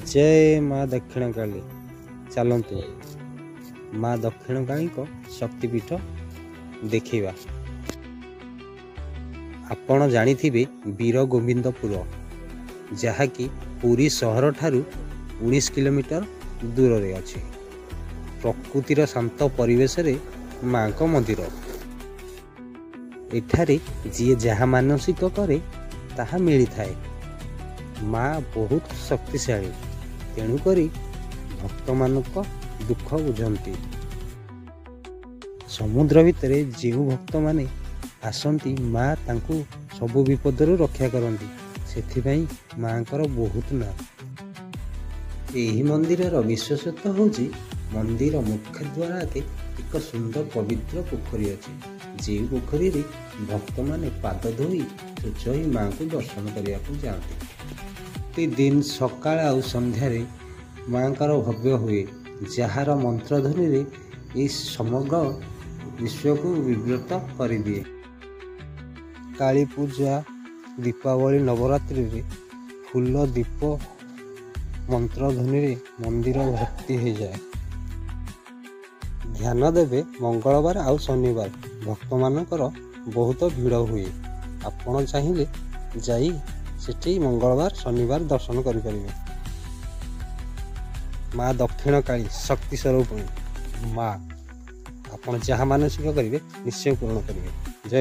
ଜୟ ମା ଦକ୍ଷିଣକାଳୀ। ଚାଲନ୍ତୁ ମା ଦକ୍ଷିଣକାଳୀଙ୍କ ଶକ୍ତିପୀଠ ଦେଖିବା। ଆପଣ ଜାଣିଥିବେ ବୀର ଗୋବିନ୍ଦପୁର, ଯାହାକି ପୁରୀ ସହରଠାରୁ 19 କିଲୋମିଟର ଦୂରରେ ଅଛି। ପ୍ରକୃତିର ଶାନ୍ତ ପରିବେଶରେ ମାଙ୍କ ମନ୍ଦିର। ଏଠାରେ ଯିଏ ଯାହା ମାନସିକ କରେ ତାହା ମିଳିଥାଏ। ମା ବହୁତ ଶକ୍ତିଶାଳୀ, ତେଣୁକରି ଭକ୍ତମାନଙ୍କ ଦୁଃଖ ବୁଝନ୍ତି। ସମୁଦ୍ର ଭିତରେ ଯେଉଁ ଭକ୍ତମାନେ ଆସନ୍ତି, ମା ତାଙ୍କୁ ସବୁ ବିପଦରୁ ରକ୍ଷା କରନ୍ତି। ସେଥିପାଇଁ ମାଙ୍କର ବହୁତ ନାଁ। ଏହି ମନ୍ଦିରର ବିଶେଷତ୍ୱ ହେଉଛି, ମନ୍ଦିର ମୁଖ୍ୟ ଦ୍ୱାର ଆଗେ ଏକ ସୁନ୍ଦର ପବିତ୍ର ପୋଖରୀ ଅଛି, ଯେଉଁ ପୋଖରୀରେ ଭକ୍ତମାନେ ପାଦ ଧୋଇ ଶୁଚ ହୋଇ ମାଙ୍କୁ ଦର୍ଶନ କରିବାକୁ ଯାଆନ୍ତି। ପ୍ରତିଦିନ ସକାଳ ଆଉ ସନ୍ଧ୍ୟାରେ ମାଙ୍କର ଭବ୍ୟ ହୁଏ, ଯାହାର ମନ୍ତ୍ରଧ୍ୱନିରେ ଏହି ସମଗ୍ର ବିଶ୍ୱକୁ ବିବ୍ରତ କରିଦିଏ। କାଳୀ ପୂଜା, ଦୀପାବଳି, ନବରାତ୍ରିରେ ଫୁଲ, ଦୀପ, ମନ୍ତ୍ରଧ୍ୱନିରେ ମନ୍ଦିର ଭର୍ତ୍ତି ହୋଇଯାଏ। ଧ୍ୟାନ ଦେବେ, ମଙ୍ଗଳବାର ଆଉ ଶନିବାର ଭକ୍ତମାନଙ୍କର ବହୁତ ଭିଡ଼ ହୁଏ। ଆପଣ ଚାହିଁଲେ ଯାଇ ସେଠି ମଙ୍ଗଳବାର, ଶନିବାର ଦର୍ଶନ କରିପାରିବେ। ମା ଦକ୍ଷିଣକାଳୀ ଶକ୍ତି ସ୍ୱରୂପିଣୀ ମା, ଆପଣ ଯାହା ମାନସିକ କରିବେ ନିଶ୍ଚୟ ପୂରଣ କରିବେ। ଜୟ